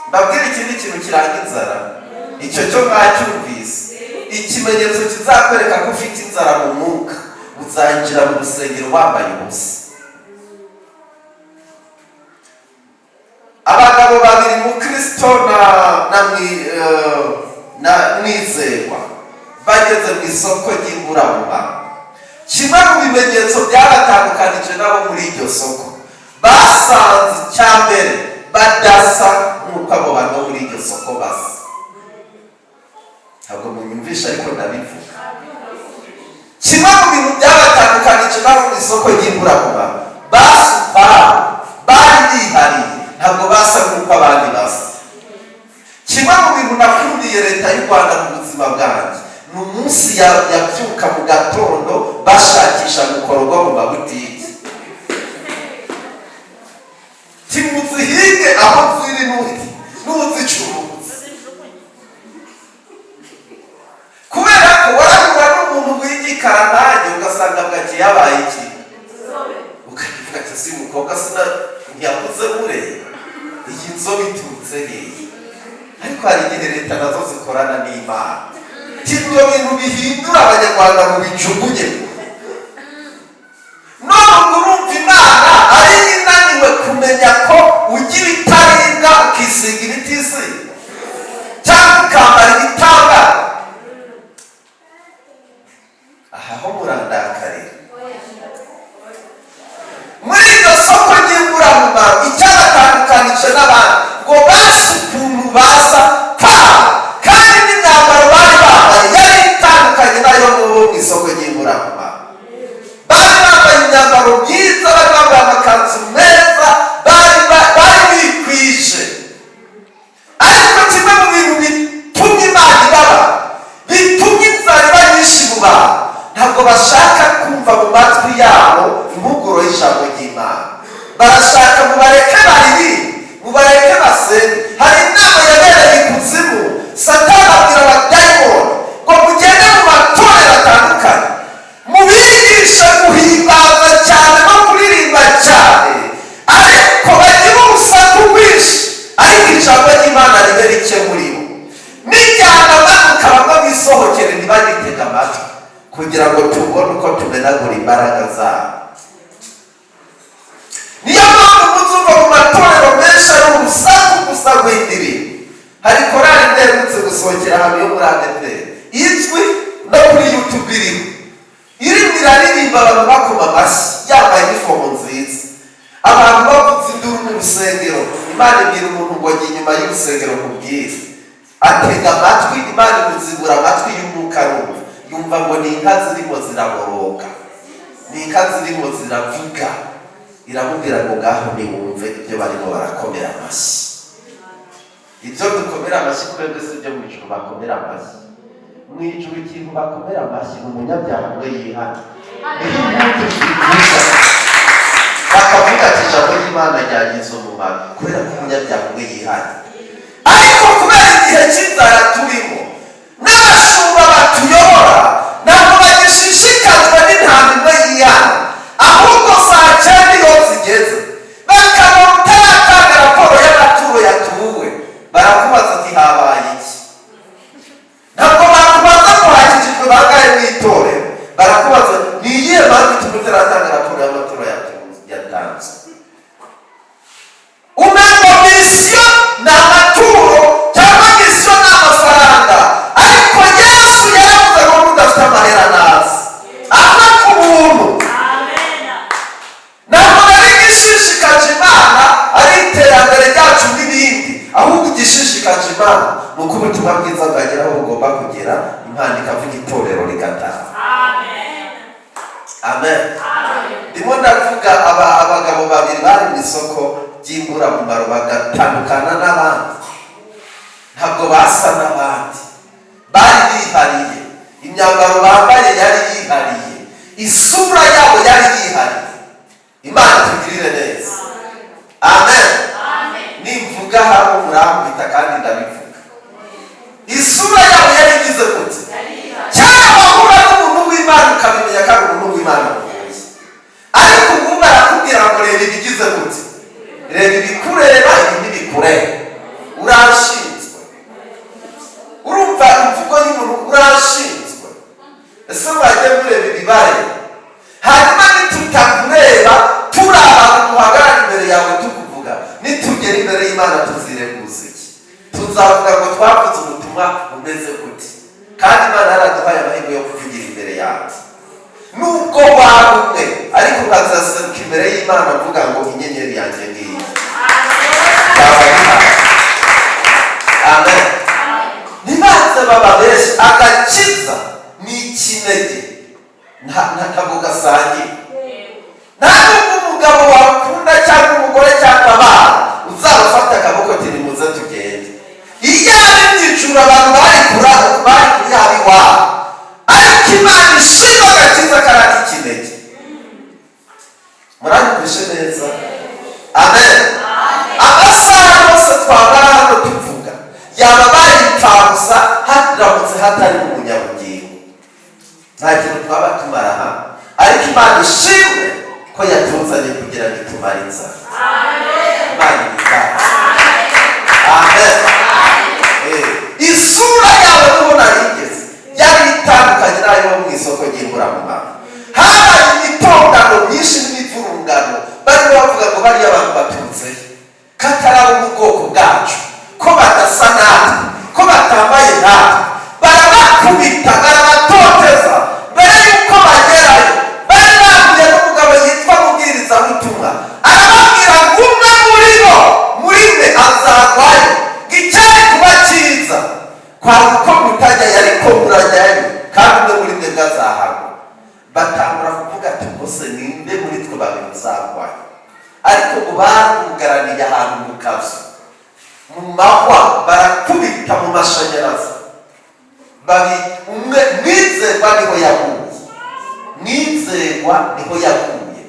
Mbabwire ikindi kintu kiranga inzara, icyo cyo mwacyumvise. Ikimenyetso kizakwereka ko ufite inzara mu mwuka, uzinjira mu rusengero wambaye ubusa. Abagabo babiri, Mukristo na Mwizerwa, bageze mu isoko ry'imburamumaro. Kimwe mu bimenyetso byabatandukanije nabo muri iryo soko, basanze icya mbere badasa nk'uko abo bantu bo muri iryo soko basa. Ntabwo munyumvisha, ariko ndabivuga. Kimwe mu bintu byabatandukanije nabo mu isoko ry'imburamumaro, basa ukwabo, bari bihariye, ntabwo basa nk'uko abandi basa. Kimwe mu bintu nakundiye Leta y'u Rwanda mu buzima bwanjye, ni umunsi yabyuka mu gatondo bashakisha mukorogo mu mabutiki: "Timuzihige aho ziri n'uzicuruza," kubera ko warahura n'umuntu w'igikara nanjye, ugasanga bwaki yabaye iki, ukavuga ati: "Si umukobwa sina ntiyakuze mureba, iyi nzobe iturutse hehe?" Ariko hari igihe leta nazo zikorana n'Imana: "Ibyo bintu bihindura Abanyarwanda mu bijugunye." None ubwo urumva Imana ari inaniwe kumenya ko ugira ibitaribwa, ukisiga ibitisiga, cyangwa ukambara ibitambara? Amakanzu meza, bari bikwije. Ariko kimwe mu bintu bitumye Imana ibaba, bitumye inzara iba nyinshi mu bantu, ntabwo bashaka kumva mu matwi yabo impuguro y'ijambo ry'Imana. Barashaka mubareke baririmbe, mubareke basenge. Hari inama yabereye ikuzimu, Satani abwira abadayimoni ngo: "Mugende mu matorero atandukanye, mubigishe guhimbaza cyane no kuririmba cyane, ariko bagire urusaku rwinshi, ariko ijambo ry'Imana ribe rike muri bo. Nijyana manuka, bamwe bisohokere, ntibagitega amatwi, kugira ngo tubone uko tumenagura imbaraga zabo." Niyo mpamvu muzumva mu matorero menshi ari urusaku gusa rw'indirimbo. Hari korali iherutse gusohokera ahantu yo muri ADEPR, izwi no kuri YouTube iriho, irimo iraririmba, abantu bakoma amashyi, yambaye inifomo nziza, abantu bavuze induru mu rusengero. Imana ibwira umuntu ngo: "Jya inyuma y'urusengero nkubwire." Atega amatwi, Imana imuzibura amatwi y'umwuka, arumva, yumva ngo ni inka zirimo ziraboroga, ni inka zirimo ziravuga. Iramubwira ngo: "Ngaho niwumve ibyo barimo barakomera amashyi." Ibyo dukomera amashyi twebwe si ibyo mu ijuru bakomera amashyi. Mu ijuru ikintu bakomera amashyi ni umunyabyaha umwe yihana, niho impundu zivuga, bakavuga ati: "Ijambo ry'Imana ryagize umumaro kubera ko umunyabyaha umwe yihana." Ariko kubera igihe cy'inzara turimo, n'abashumba batuyobora ntabwo bagishishikazwa n'intama imwe yihana, ahubwo saa 9 iyo zigeze bakabona utaratanga raporo y'amaturo yatuwe, barakubaza ati: "Habaye iki?" Ntabwo bakubaza ngo hakijijwe bangahe mu itorero, barakubaza: "Ni iyihe mpamvu ituma utaratanga raporo y'amaturo yatanzwe?" Umengo mission ni amaturo cyangwa mission ni amafaranga. Ariko Yesu yaravuze ngo mudafite amahera nazi ava ku buntu. Ntabwo nari igishishikaje Imana ari iterambere ryacu n'ibindi, ahubwo igishishikaje Imana ni uko ubutumwa bwiza bwagera aho bugomba kugera, Imana ikavuga, itorero rigataha. Amen. Ndimo ndavuga abagabo babiri bari mu isoko ry'imburamumaro, bagatandukana n'abandi. Ntabwo basa n'abandi, bari bihariye. Imyambaro bambaye yari yihariye, isura yabo yari yihariye. Imana tugirire neza. Amen. Nimvuga hano murambita, kandi ndabivuga. Isura yabo yari igize gute? Cyangwa wahura n'umuntu w'Imana ukabimenya ko ari umuntu w'Imana muhuye. Ariko ubu barakubwira ngo: "Reba ibigize gute, reba ibikureba, ibi ntibikureba, uranshinzwe." Urumva imvugo y'umuntu: "Uranshinzwe." Ese mwajya mureba ibibare? Hanyuma nitutakureba, turi abantu duhagarara imbere yawe tukuvuga, nitugera imbere y'Imana tuzireguza iki? Tuzavuga ngo twavuze ubutumwa bumeze gute, kandi Imana yaraduhaye amahirwe yo kuvugira imbere yawe? Nubwo waba umwe, ariko ukazaseruka imbere y'Imana mvuga ngo: "Inyenyeri yanjye ngiyi," byaba bihari. Amen. Ntibanze baba benshi. Agakiza ni ikinege, ntabwo gasangiye. Nta nubwo umugabo wakunda cyangwa umugore cyangwa abana uzabafata akaboko ati: "Nimuze tugende." Iyo ari mu ijuru, abantu bari bari kuri haba iwabo, ariko Imana ishima agakiza karari ikinege. Muranyumvishe neza? Amen. Amasaha yose twamara hano tuvuga yaba abaye impfabusa haramutse hatari umunyabugingo. Nta kintu twaba tumara hano. Ariko Imana ishimwe ko yatuzanye kugira ngo itumare inzara. Imana ibitaha. Amen. Isura yabo niho narigeze yari itandukanye n'ayo mu isoko ry'imburamumaro. Habaye imitongano myinshi n'imivurungano, barimo bavuga ngo: "Bariya abantu baturutse he, ko atari abo mu bwoko bwacu, ko badasa natwe, ko batambaye natwe?" Barabakubita, barabatoteza. Mbere y'uko bagerayo, bari bahuye n'umugabo yitwa Mubwirizabutumwa, arababwira ngo: "Umwe muri bo, muri mwe, azagwayo. Icyari kuba cyiza kwari uko mutajyayo, ariko murajyayo, kandi umwe muri mwe azahagwa." Batangura kuvuga ati: "Ubwo se ninde muri twe babiri uzagwayo?" Ariko ngo barugaraniye ahantu mu kazu, mu mahwa, barakubita mu mashanyarazi. Babi umwe Mwizerwa niho yaguye, Mwizerwa niho yaguye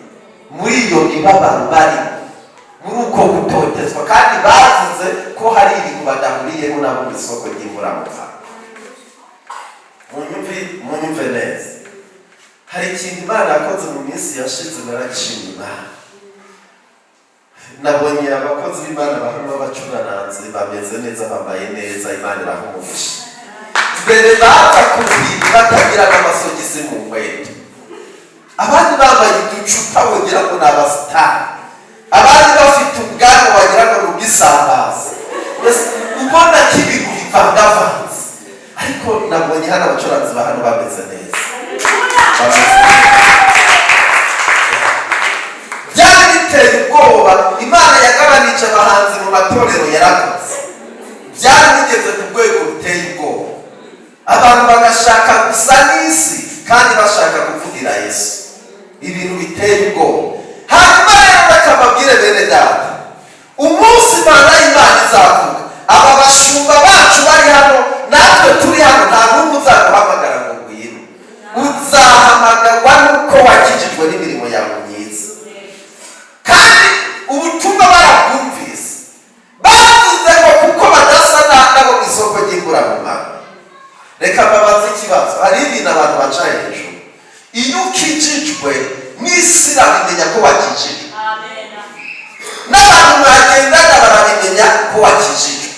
muri iyo mibabaro barimo, muri uko gutotezwa, kandi bazize ko hari ibintu badahuriyemo nabo mu isoko ry'imburamumaro. Munyumve, munyumve neza. Hari ikintu Imana yakoze mu minsi yashize, naragishimye Imana. Nabonye abakozi b'Imana bahano b'abacurananzi bameze neza, bambaye neza. Imana iraha umugisha. Mbere baza ku ruhimbi batagira n'amasogisi mu nkweto, abandi bambaye uducupa wagira ngo ni abasitari, abandi bafite ubwanwa wagira ngo ni ubw'isambaza. Mbese ubona ko ibintu bivangavanze. Ariko nabonye hano abacuranzi ba hano bameze neza, bameze neza. Byari biteye ubwoba. Imana yagabanije abahanzi mu matorero, yarakoze. Byari bigeze ku rwego ruteye ubwoba, abantu bagashaka gusa n'isi kandi bashaka kuvugira Yesu, ibintu biteye ubwoba. Hanyuma rero reka mbabwire, bene data, umunsi Imana y'Imana izavuga, aba bashumba bacu bari hano, natwe turi hano, nta n'umwe uzaguhamagara ngo ngwino. Uzahamagarwa n'uko wakijijwe n'imirimo yawe myiza. Kandi ubutumwa barabwumvise, bavuze ngo kuko badasa nabo mu isoko ry'imburamumaro. Reka mbabaze ikibazo. Hari ibintu abantu baca hejuru. Iyo ukijijwe, n'isi irabimenya ko wakijijwe, n'abantu mwagendana barabimenya ko wakijijwe.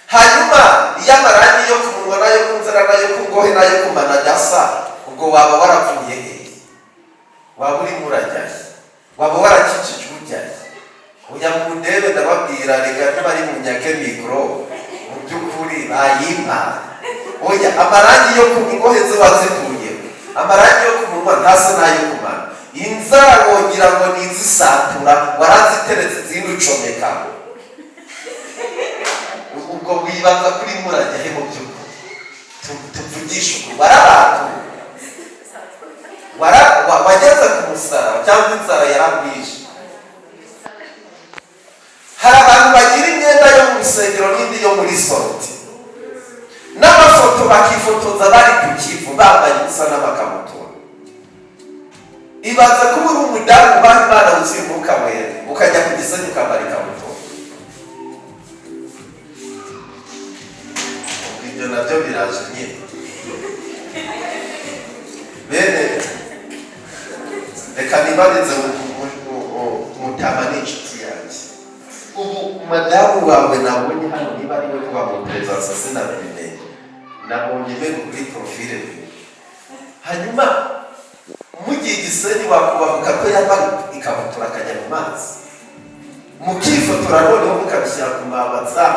Hanyuma iyo amarangi yo ku munwa n'ayo ku nzara n'ayo ku ngohe n'ayo ku mano adasa, ubwo waba waravuye hehe? Waba urimo urajyahe? Waba warakijijwe ujyahe? Oya, mundebe, ndababwira. Reka niba ari munyake mikoro, mu by'ukuri bayimpaye. Oya, amarangi yo ku ngohe zo wazikuyeho, amarangi yo ku munwa ntasa n'ayo ku mano, inzara wogira ngo ni izisatura waraziteretse, izindi ucomekaho. Ubwo wibaza kuri murajya he? Mu by'ukuri tuvugishe ukuri, warabatuye, wageze ku musaraba cyangwa inzara yarabwije? Hari abantu bagira imyenda yo mu rusengero n'indi yo muri sortie, n'amafoto bakifotoza bari ku Kivu bambaye ubusa n'amakabutura. Ibaza kuba uri umudamu ubaha Imana, wuzuye Umwuka Wera, ukajya ku Gisenyi ukambara ikabutura. Ubwo ibyo nabyo biraje nyine. Bene, reka nibarize mutama n'inshuti yanjye. Ubu madamu wawe nabonye hano, niba ari we kuba mu perezida sinabimenye, nabonye bene kuri profile. Hanyuma mugiye Gisenyi, wakubahuka ko yambara ikabutura akajya mu mazi, mukifotora, noneho mukabishyira ku ma WhatsApp?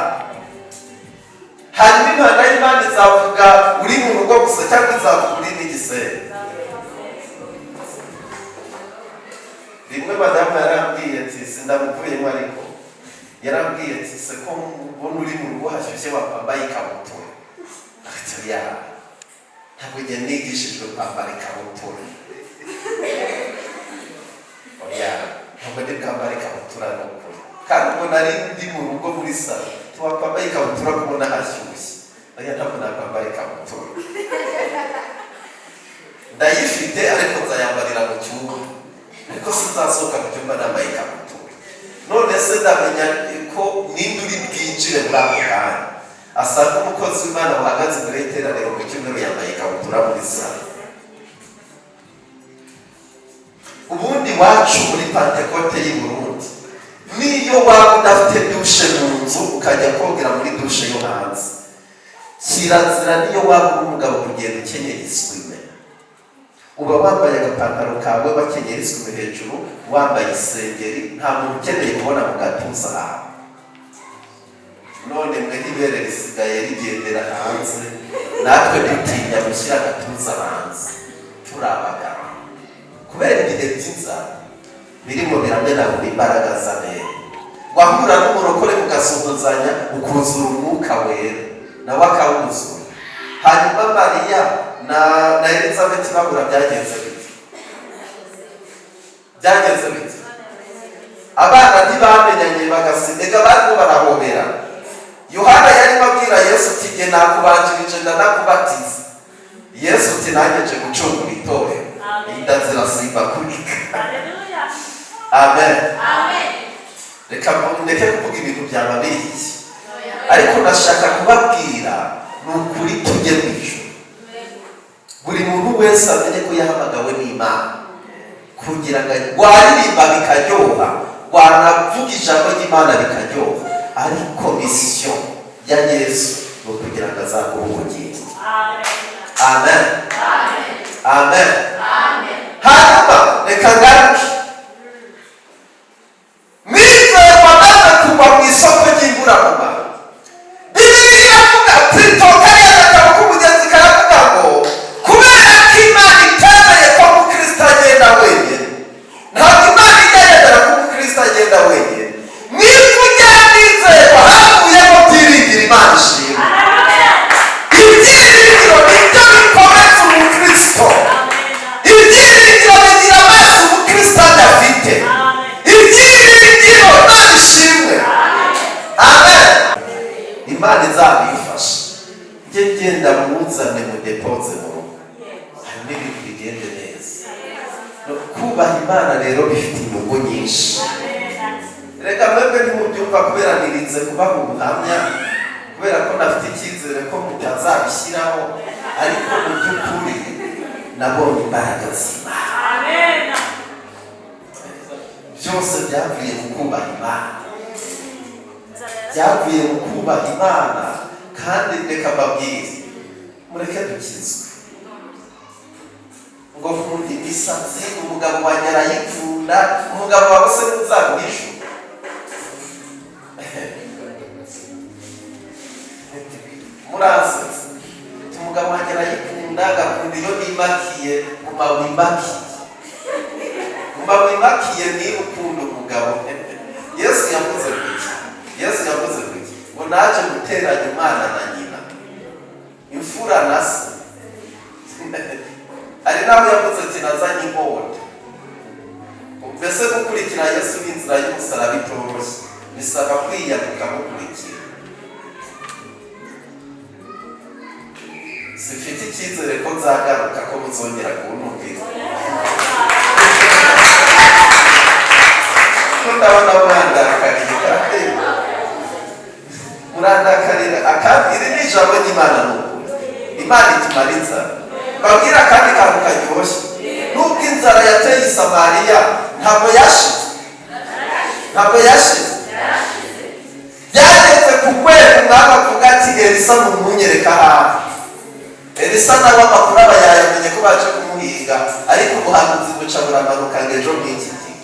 Hanyuma Imana y'Imana izavuga uri mu rugo gusa cyangwa izavuga uri n'igisenyi? Rimwe madamu yarambwiye ati, sindamuvuyemo, ariko yarambwiye ati: "Se ko mbona uri mu rugo hashyushye, wakwambaye ikabutura?" Ati: "Ya, ntabwo njye nigishijwe kwambara ikabutura. Oya, ntabwo ndi bwambare ikabutura, ni ukuri." Kandi ubwo nari ndi mu rugo muri salon. "Tiwakwambaye ikabutura kubona hashyushye?" "Oya, ntabwo nakwambara ikabutura. Ndayifite ariko nzayambarira mu cyumba, ariko sinzasohoka mu cyumba nambaye ikabutura." None se ndamenya ko ninde uri bwinjire muri ako kanya asanga umukozi w'Imana wahagaze imbere y'iteraniro mu cyumweru yambaye ikabutura muri salon? Ubundi iwacu muri Pantekote y'i Burundi, niyo waba udafite douche mu nzu ukajya kogera muri douche yo hanze, kirazira, niyo waba uri umugabo, kugenda ukenyeye isume. Uba wambaye agapantaro kawe, wakenyera isume hejuru, wambaye isengeri, nta muntu ukeneye kubona mu gatuza hawe. None mwe ibere risigaye rigendera hanze, natwe dutinya gushyira agatuza hanze turi abagabo kubera ibihe by'inzara birimo biramenagura imbaraga z'abera. Wahura n'umurokore mugasuhuzanya, ukuzura Umwuka Wera, nawe akawuzura. Hanyuma Mariya na Elizabeth bahura byagenze bite? Byagenze bite? Abana ntibamenyanye, bagasiga barimo barahobera. Yohana yarimo abwira Yesu uti: "Jye nakubanjirije, ndanakubatiza." Yesu uti: "Nanjye nje gucungura itorero." Inda zirasimbagurika. Amen. Reka ndeke kuvuga ibintu byababiriye, ariko ndashaka kubabwira ni ukuri, tujye mu ijuru. Buri muntu wese amenye ko yahamagawe n'Imana kugira ngo waririmba bikaryoha, wanavuga ijambo ry'Imana bikaryoha, ariko mission ya Yesu ni ukugira ngo azaguhe ubugingo. Amen, amen. Hanyuma reka ngaruke. Mwizerwa amaze kugwa mu isoko ry'imburamumaro, Bibiliya iravuga, Plito kariya gatabo k'umugenzi karavuga ngo kubera ko Imana itemeye ko umukristo agenda wenyine. Ntabwo Imana ijya yemera ko umukristo agenda wenyine. Mu ivu rya Mwizerwa havuyemo byiringiro. Imana ishimwe. Ibyiringiro nibyo bikomeza umukristo. Ibyiringiro bigira amaso umukristo adafite. Ibyiringiro, Imana ishimwe, amen. Imana izabifasha. Njye genda muzane mudepoze mu rugo, hanyuma ibintu bigende neza. No kubaha Imana rero bifite inyungu nyinshi. Reka mwebwe ntimubyumva kubera nirinze kubaha ubuhamya, kubera ko nafite icyizere ko mutazabishyiraho, ariko mu by'ukuri nabonye imbaraga z'Imana. Byose byavuye mu kubaha Imana, byavuye mu kubaha Imana. Kandi reka mbabwire, mureke dukizwe ngo nkunda imisatsi, umugabo wanjye arayikunda. Umugabo wawe se ntuzaguha ijuru? Muransetse. Umugabo wanjye arayikunda, agakunda iyo nimakiye. Guma wimakiye, guma wimakiye niba ukunda umugabo. Yesu yavuze kuki? Yesu yavuze kuki? Ngo naje guteranya umwana na nyina, imfura na se. Hari n'aho yavuze ati: "Nazanye inkota." Mbese gukurikira Yesu ni inzira y'umusaraba itoroshye, bisaba kwiyanga ukamukurikira. Sifite icyizere ko nzagaruka, ko muzongera kuntumvira, ko ndabona murandakariye, kandi murandakarira. Akandi, iri ni ijambo ry'Imana, ni ukuri Imana itumara inzara. Babwira akandi kantu karyoshye: nubwo inzara yateye i Samariya, ntabwo yashize, ntabwo yashize. Byageze ku rwego umwami avuga ati: "Elisa mumunyereka ahantu." Elisa nawe amakuru aba yayamenye ko baje kumuhiga, ariko ubuhanuzi buca buramanuka ngo ejo nk'iki gihe.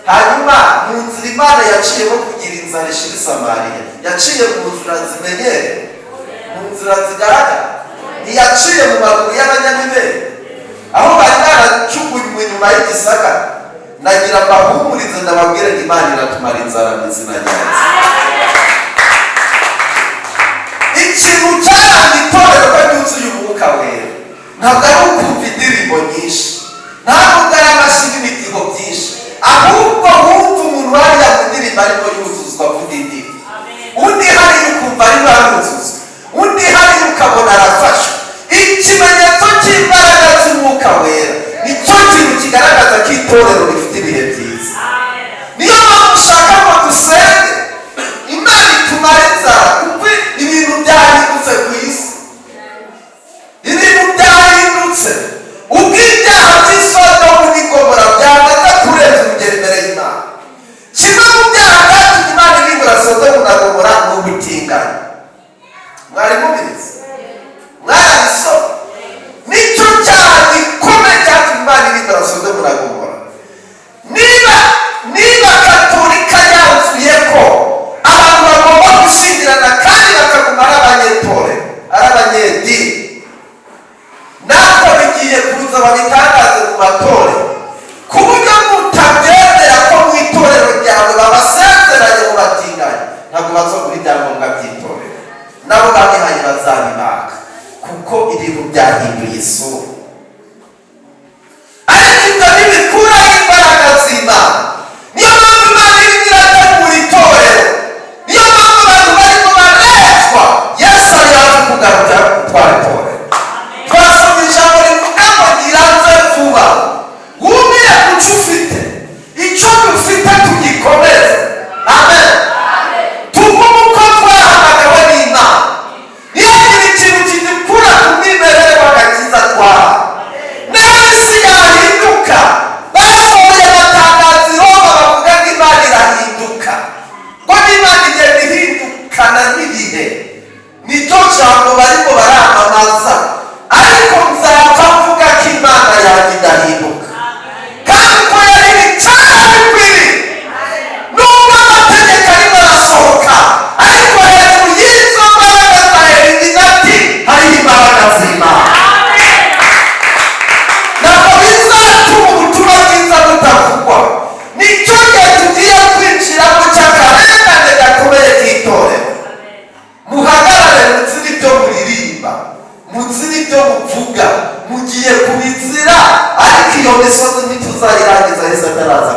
Hanyuma mu nzira Imana yaciyemo kugira inzara ishira i Samariya, yaciye mu nzira zimenyerewe, mu nzira zigaragara. Ntiyaciye mu maguru y'abanyamibere aho bari baracukunywe inyuma y'igisagara. Nagira mbahumurize, ndababwire ngo Imana iratumara inzara mu izina rya Yesu. Ikintu cyaranga itorero ko ryuzuye Umwuka Wera ntabwo ari ukumva indirimbo nyinshi, ntabwo ari amashyi n'imidiho byinshi, ahubwo wumva umuntu hariya mu ndirimbo arimo yuzuzwa, avuga indimi, undi hariya ukumva arimo aruzuzwa, undi hariya ukabona arafashwe. Ikimenyetso cy'imbaraga z'Umwuka Wera nicyo kintu kigaragaza ko itorero rifite ibihe byiza. Niyo mpamvu ushaka ngo dusenge Imana itumara inzara, kuko ibintu byahindutse ku isi, ibintu byahindutse. Ubwo ibyaha by'Isodomu n'Igomora byamaze kurenza urugero imbere y'Imana, kimwe mu byaha byatumye Imana irimbura Sodomu na Gomora ni ubutinganyi. Mwari mubizi? Mwarabisoma? Nicyo cyaha gikomeye cyatumye Imana irimbura Sodomu na Gomora. Niba Katolika yanzuye ko abantu bagomba gushyingirana kandi bakaguma ari abanyetorero, ari abanyedini, natwe bigiye kuza babitangaze mu matorero, ku buryo mutabyemera ko mu itorero ryawe babasezeranye mu batinganyi, ntabwo bazoguha ibyangombwa by'itorero, nabo babihaye bazabibaka, kuko ibintu byahinduye isura. Ariko ibyo ntibikuraho kugwa. Nicyo gihe tugiye kwinjiramo cy'akarengane gakomeye k'itorero. Muhagarare, muzire ibyo muririmba, muzire ibyo muvuga, mugiye kubizira. Ariko iyo misozi ntituzayirangiza Yesu ataraza.